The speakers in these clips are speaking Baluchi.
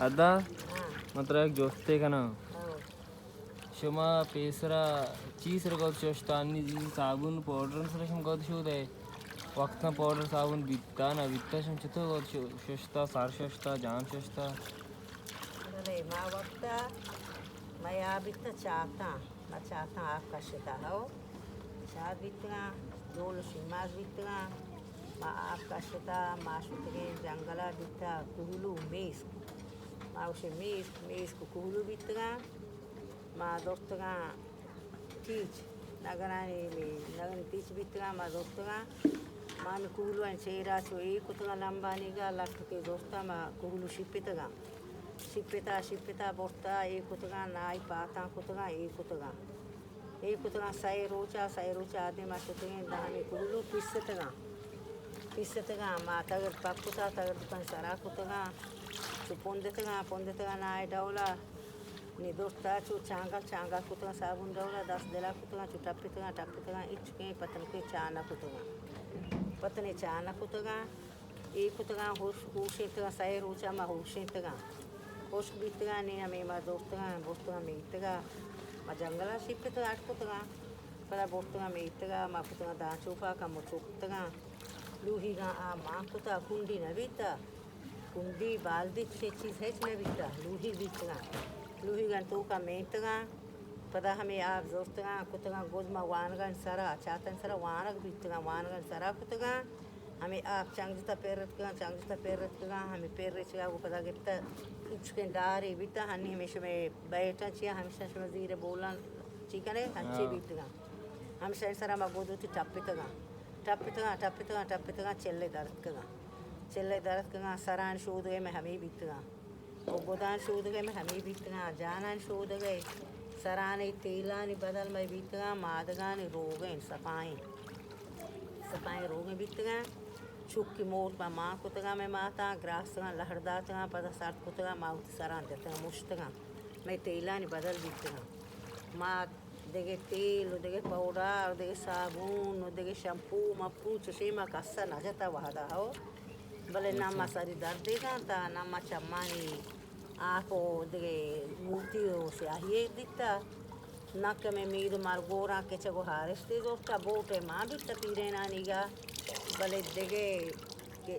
ادا؟ ہاں۔ من ترا یک جستے کناں۔ ہاں۔ شما پیسرا چی سر گوت ششتا؟ انی صابون پاؤڈر سر شما گوت شو دے؟ وقتا پاؤڈر صابون بیتا نہ بیتا، شما چطور گوت شو-، ششتا، سر ششتا، جان ششتا؟ بلے، ما وقتا، ما یا بیتا چاتاں، ما چاتاں آپ کشتا ہو۔ چات بیتگاں، ڈول و شیماز بیتگاں۔ ما آپ کشتا، ما شتگیں جنگلا بیتا، کوہلو میسک۔ ما گوشے میسک، میسک و کوہلو بیتگاں۔ ما زرتگاں ٹیچ، نگرانی، نگرانی ٹیچ بیتگاں، ما زرتگاں۔ ما ہمے کوہلوانی چیرا چو اے کتگاں لمبانیگا، لٹ کے زرتا، ما کوہلو شپتگاں۔ شپتا، شپتا برتا، اے کتگاں، نائی پاتاں کتگاں، اے کتگاں۔ اے کتگاں سئے روچا، سئے روچا آدم ما شتگیں داں ہمے کوہلو پیستگاں۔ پیستگاں، ما تگر پک کتا، تگر دکان سرا کتگاں۔ چو پندتگاں، پندتگاں نائی ڈولا۔ نی درتا چو چانگل، چانگل کتگاں صابون ڈولا، دست دلا کتگاں، چو ٹپتگاں، ٹپتگاں، اچکیں پتنکے چا نہ کتگاں۔ پتنے چا نہ کتگاں۔ اے کتگاں ہوش-، ہوشینتگاں، سئے روچا ما ہوشینتگاں۔ ہشک بیتگاں، نی ہمے ما زرتگاں، برتگاں میتگا۔ ما جنگلا شپتگاں، اٹ کتگاں۔ پدا برتگاں میتگا، ما کتگاں دانچوپا کمو چکتگاں۔ لوہیگاں آ مان کتا، کنڈی نہ بیتا۔ کنڈی، بالدی، چشیں چیز ہچ نہ بیتا۔ لوہیگ بیتگاں۔ لوہیگاں توکا میتگاں۔ پدا ہمے آپ زرتگاں، کتگاں گد ما وانگانی سرا، چاتانی سرا وانگ بیتگاں، وانگانی سرا کتگاں۔ ہمے آپ چنگ جتا پر اتکگاں، چنگ جتا پر اتکگاں، ہمے پر ریچگا گوں پدا گپتہ، اچکیں ڈارے بیتہ، ہنی ہمے شمے بیٹاں چیا، ہمیشاں شما زیر بولاں چی کنے، ہنچی ہاں۔ بیتگاں۔ ہمیشانی سرا ما گد وتی ٹپتگاں، ٹپتگاں، ٹپتگاں، ٹپتگاں، چلے در اتکگاں۔ چلے در اتکگاں، سرانی شودگے مئے ہمے بیتگاں۔ و گدان شودگے مئے ہمے بیتگاں، جانان شودگے، سرانی تیلانی بدل مئے بیتگاں، مادگانی روگین سپائیں۔ سپائیں روگیں بیتگاں، چکی مور پہ مان کتگاں مئے ماتاں، گراسگاں لہڑ داتگاں، پدا سرد کتگاں، ما وتی سران جتگاں، مشتگاں، مئے تیلانی بدل بیتگاں۔ ما دگہ تیل و دگہ پاؤڈر و دگہ صابون و دگہ شمپو مپو چشیں ما کسا نہ جتا وہدا ہو۔ بلے نہ ما اچھا۔ سری دردے زانتا، نہ ما چمانی آپ و دگہ موتی و سیاہی دیتا۔ نہ کہ مئے مید و ملگوراں کچگ و ہارشتے زرتا، بوٹے ما بیتا پیرینانیگا۔ بلے دگہ کہ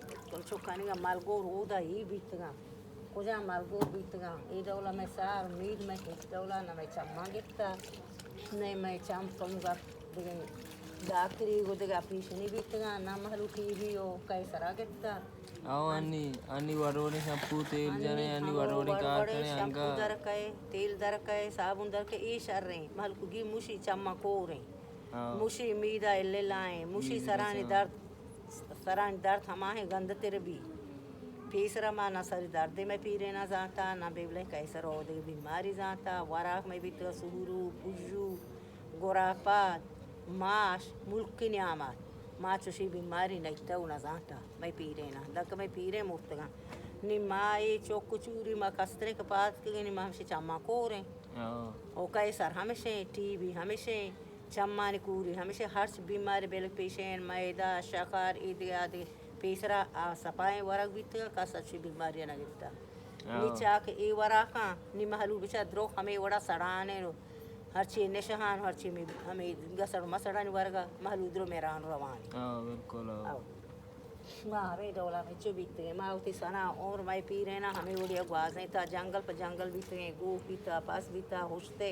چکانیگا ملگور اودا ای بیتگاں۔ کجام ملگور بیتگاں؟ اے ڈولا مئے سار مید مئے ہچ ڈولا نہ مئے چماں گپتا، نہ مئے چم کمگا دگہ ڈاکٹری گو دگہ آپریشنی بیتگاں، نہ مہلو ٹی بی و کئے سرا گپتا۔ او انی، انی وروریں شمپو تیل انی جنے، انی ہمو وروریں کار وروریں کنے شمپو انگا۔ در کئے، تیل در کئے، صابن در کئے، اے شریں۔ مہلکو گی موشی چماں کوریں۔ ہاں۔ موشی میدا اللائیں، موشی مید سرانی چماں۔ درد، سرانی درد ہماہیں گندتر بی۔ پیسرا ما نہ سری دردے مئے پیریناں زانتا، نہ بیبلیں کئے سر اودگہ بیماری زانتا، وراک مئے بیتگا سہرو، پژو، گراپات، ماش، ملکی نیامات۔ ما چوشی بیماری نیتہ و نزانتا مئے پیریناں۔ دانکہ مئے پیرین مرتگاں۔ نی ما اے چک و چوری ما کستریں کہ پاد کگیں، نی ما ہمشی چماں کوریں۔ ہاں۔ او کئے سر ہمشیں، ٹی بی ہمشیں۔ چمانی کوری ہمیشہ ہرچ بیماری بلک پیشین، میدہ، شکر، ای دگہ آ دگہ پیسرا آ سپائیں ورگ بیتگا، کس اچی بیماری نہ گپتا۔ ہاں۔ نی چاکہ اے وراکاں، نی مہلو بچار دروغ ہمے وڑا سڑانے رو۔ ہرچی نشہان، ہرچی می-، ہمے گسڑ مسڑانی ورگا مہلو درو میران روانی۔ ہاں، بالکل، ہاں۔ او۔ ما ہمے ڈولا مچو بیتگیں۔ ما وتی سنا عمر مئے پیرینا ہمے وڑیا گوازینتا، جنگل پہ جنگل بیتگیں، گوک بیتا، پس بیتا، ہشتے،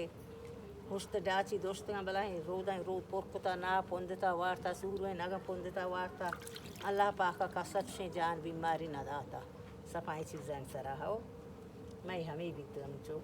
ہشت ڈاچی دشتگاں، بلاہیں روداں رود پر کتا، نا پندتا وارتا، سورویں نگا پندتا وارتا۔ اللہ پاکا کسا چشیں جان بیماری نہ داتا۔ سپائیں چیزانی سرا ہو۔ مئے ہمے بیتگاں مچو۔